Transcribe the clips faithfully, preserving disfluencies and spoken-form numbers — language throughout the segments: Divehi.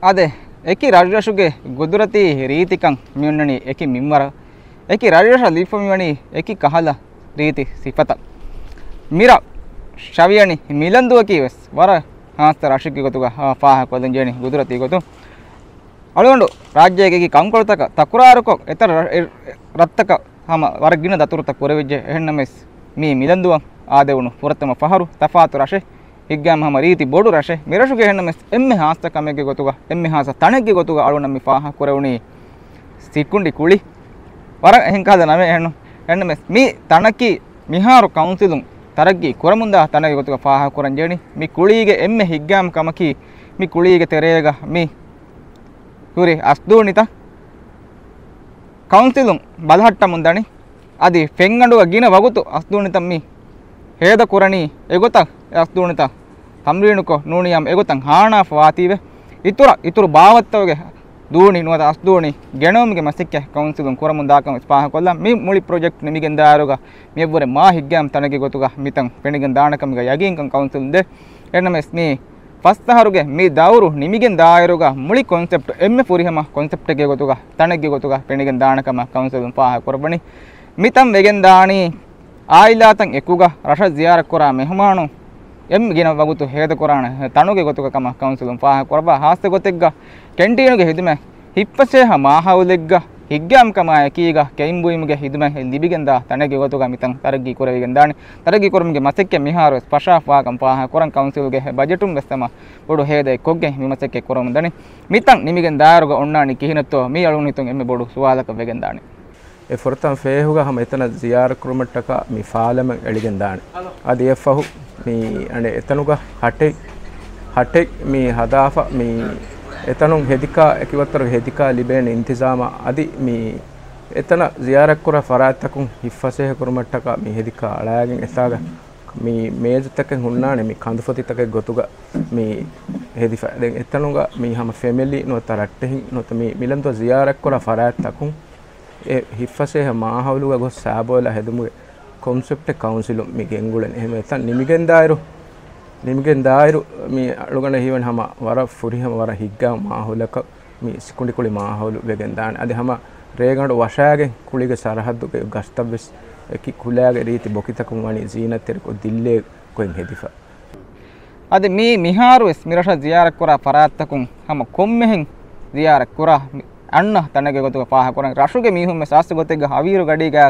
އާދެ، އެކި ރަށްރަށުގެ ގުދުރަތީ ރީތިކަން މި އޮންނަނީ އެކި މިންވަރަށް. އެކި ރަށްރަށަށް ލިބިފަ މިވަނީ އެކި ކަހަލަ ރީތި ސިފަތައް. މިރަށް ޝަވިޔަނި މިލަންދޫއަކީ ވެސް ވަރަށް ހާއްސަ ރަށެއްގެ ގޮތުގަ ފާހަގަކޮށްލަން ޖެހެނީ ގުދުރަތީ ގޮތުން. އަޅުގަނޑު ރާއްޖޭގެ އެކި ކަންކޮޅުތަކަށް ތަކުރާރުކޮށް، އެތައް ރަ-، އެ-، ރަށްތަކަށް ހަމަ ވަރަށް ގިނަ ދަތުރުތައް ކުރެވިއްޖެ. އެހެންނަމަވެސް، މީ މިލަންދޫއަށް އާދެވުނު ފުރަތަމަ ފަހަރު، ތަފާތު ރަށެއް. ހިތްގައިމު ހަމަ ރީތި ބޮޑު ރަށެއް. މިރަށުގެ އެހެންނަމަވެސް އެންމެ ހާއްސަ ކަމެއްގެ ގޮތުގަ، އެންމެ ހާއްސަ ތަނެއްގެ ގޮތުގަ އަޅުގަނޑަށް މި ފާހަގަ ކުރެވުނީ ސިކުނޑި ކުޅި. ވަރަށް އެހެން ކަހަލަ ނަމެއް އެހެންނު. އެހެންނަމަވެސް މި ތަނަކީ މިހާރު ކައުންސިލުން ތަރައްގީ ކުރަމުންދާ ތަނެއްގެ ގޮތުގަ ފާހަގަ ކުރަން ޖެހެނީ. މި ކުޅީގެ އެންމެ ހިތްގައިމު ކަމަކީ، މި ކުޅީގެ ތެރޭގަ މި ހުރި އަސްދޫނިތައް ކައުންސިލުން ބަލަހައްޓަމުން ދަނީ. އަދި ފެންގަނޑުގަ ގިނަ ވަގުތު އަސްދޫނިތައް މި ހޭދަ ކުރަނީ އެގޮތަށް، އެ އަސްދޫނިތައް ތަމްރީނުކޮށް ނޫނިޔާމް އެގޮތަށް ހާނާފަ ވާތީވެ. އިތުރަށް، އިތުރު ބާވަތްތަކުގެ ދޫނި ނުވަތަ އަސްދޫނި ގެނައުމުގެ މަސައްކަތް ކައުންސިލުން ކުރަމުން ދާކަން ވެސް ފާހަގަކޮށްލަން. މި މުޅި ޕްރޮޖެކްޓް ނިމިގެން ދާއިރުގަ މިއަށްވުރެ މާ ހިތްގައިމު ތަނެއްގެ ގޮތުގަ މިތަން ފެނިގެން ދާނެ ކަމުގެ ޔަގީންކަން ކައުންސިލުން ދޭ. އެހެންނަމަވެސް މި ފަސް އަހަރުގެ މި ދައުރު ނިމިގެން ދާއިރުގަ މުޅި ކޮންސެޕްޓް އެންމެ ފުރިހަމަ ކޮންސެޕްޓެއްގެ ގޮތުގަ ތަނެއްގެ ގޮތުގަ ފެނިގެން ދާނެ ކަމަށް ކައުންސިލުން ފާހަގަ ކުރައްވަނީ. މިތަން ވެގެން ދާނީ އާއިލާތައް އެކުގަ ރަށަށް ޒިޔާރަތްކުރާ މެހުމާނުން އެންމެ ގިނަ ވަގުތު ހޭދަކުރާނެ ތަނުގެ ގޮތުގަ ކަމަށް ކައުންސިލުން ފާހަގަ ކުރައްވާ. ހާއްސަ ގޮތެއްގަ ކެންޓީނުގެ ހިދުމަތް ހިތްފަސޭހަ މާހައުލެއްގަ ހިތްގައިމުކަމާއެކީގަ ކެއިން ބުއިމުގެ ހިދުމަތް ލިބިގެންދާ ތަނެއްގެ ގޮތުގަ މިތަން ތަރައްގީ ކުރެވިގެން ދާނެ. ތަރައްގީ ކުރުމުގެ މަސައްކަތް މިހާރު ވެސް ފަށާފަވާކަން ފާހަގަކުރަން ކައުންސިލުގެ ބަޖެޓުން ވެސް ހަމަ ބޮޑު ހޭދައެއް ކޮށްގެން މި މަސައްކަތް ކުރަމުން ދަނީ. މިތަން ނިމިގެން ދާއިރުގަ އޮންނާނީ ކިހިނެއްތޯ މީ އަޅުގަނޑު ހިތުން އެންމެ ބޮޑު ސުވާލަކަށް ވެގެން ދާނީ. އެ ފުރަތަމަ ފޭހުގަ ހަމަ އެތަނަށް ޒިޔާރަތް ކުރުމަށްޓަކާ މި ފާލަމެއް އެޅިގެން ދާނެ. އަދި އެއަށްފަހު މި އަނެއް އެތަނުގަ ހަޓެއް، ހަޓެއް މި ހަދާފަ މި އެތަނުން ހެދިކާ، އެކިވައްތަރުގެ ހެދިކާ ލިބޭނެ އިންތިޒާމާ އަދި މި އެތަނަށް ޒިޔާރަތްކުރާ ފަރާތްތަކުން ހިތްފަސޭހަ ކުރުމަށްޓަކާ މި ހެދިކާ އަޅާގެން އެތާގަ މި މޭޒުތަކެއް ހުންނާނެ މި ކަނދުފޮތިތަކެއް ގޮތުގަ މި ހެދިފަ. ދެން އެތަނުގަ މި ހަމަ ފެމިލީ ނުވަތަ ރައްޓެހިން ނުވަތަ މި މިލަންދުއަށް ޒިޔާރަތްކުރާ ފަރާތްތަކުން އެ ހިތްފަސޭހަ މާހައުލުގަ ގޮސް ސާބޯލާ ހެދުމުގެ ކޮންސެޕްޓެއް ކައުންސިލުން މި ގެންގުޅެން. އެހެންވެ އެތަން ނިމިގެންދާއިރު، ނިމިގެންދާއިރު މި އަޅުގަނޑަށް ހީވަނީ ހަމަ ވަރަށް ފުރިހަމަ ވަރަށް ހިތްގައިމު މާހައުލަކަށް މި ސިކުނޑިކުޅި މާހައުލު ވެގެން ދާނެ. އަދި ހަމަ ރޭގަނޑު ވަށާގެން ކުޅިގެ ސަރަހައްދުގެ ގަސްތައްވެސް އެކި ކުލައިގެ ރީތި ބޮކިތަކުން ވަނީ ޒީނަތްތެރިކޮށް ދިއްލޭ ގޮތް ހެދިފަ. އަދި މީ މިހާރު ވެސް މިރަށަށް ޒިޔާރަތްކުރާ ފަރާތްތަކުން ހަމަ ކޮންމެހެން ޒިޔާރަތްކުރާ މި އަންނަ ތަނެއްގެ ގޮތުގަ ފާހަގަކުރަން. ރަށުގެ މީހުން ވެސް ހާއްސަ ގޮތެއްގަ ހަވީރު ގަޑީގަ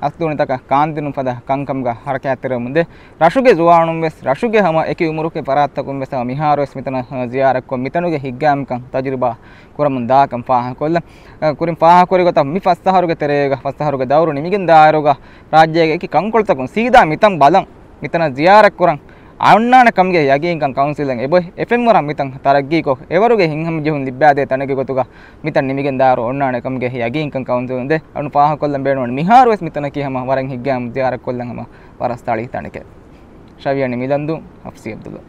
އަސްދޫނިތަކަށް ކާންދިނުން ފަދަ ކަންކަމުގަ ހަރަކާތްތެރިވަމުންދޭ. ރަށުގެ ޒުވާނުން ވެސް ރަށުގެ ހަމަ އެކި އުމުރުގެ ފަރާތްތަކުން ވެސް ހަމަ މިހާރު ވެސް މިތަނަށް ޒިޔާރަތްކޮށް މިތަނުގެ ހިތްގައިމުކަން ތަޖުރިބާ ކުރަމުން ދާކަން ފާހަގަކޮށްލަން. އަ، ކުރިން ފާހަގަކުރި ގޮތަށް މި ފަސް އަހަރުގެ ތެރޭގަ ފަސް އަހަރުގެ ދައުރު ނިމިގެން ދާއިރުގަ ރާއްޖޭގެ އެކި ކަންކޮޅުތަކުން ސީދާ މިތަން ބަލަން، މިތަނަށް ޒިޔާރަތްކުރަން އަންނާނެ ކަމުގެ ޔަގީންކަން ކައުންސިލަށް އެބޮތް އެފެންވަރަށް މިތަން ތަރައްގީކޮށް، އެވަރުގެ ހިތްހަމަޖެހުން ލިއްބާދޭ ތަނެއްގެ ގޮތުގަ މިތަން ނިމިގެން ދާއިރު އޮންނާނެ ކަމުގެ ޔަގީންކަން ކައުންސިލުން ދޭ. އަޅުން ފާހަގަކޮށްލަން ބޭނުން މިހާރު ވެސް މިތަނަކީ ހަމަ ވަރަށް ހިތްގައިމު ޒިޔާރަތްކޮށްލަން ހަމަ ވަރަށް ސަޅި ތަނެކޭ. ޝަވިޔަނި މިލަންދޫ، ހަފްސީ އަބްދުﷲ.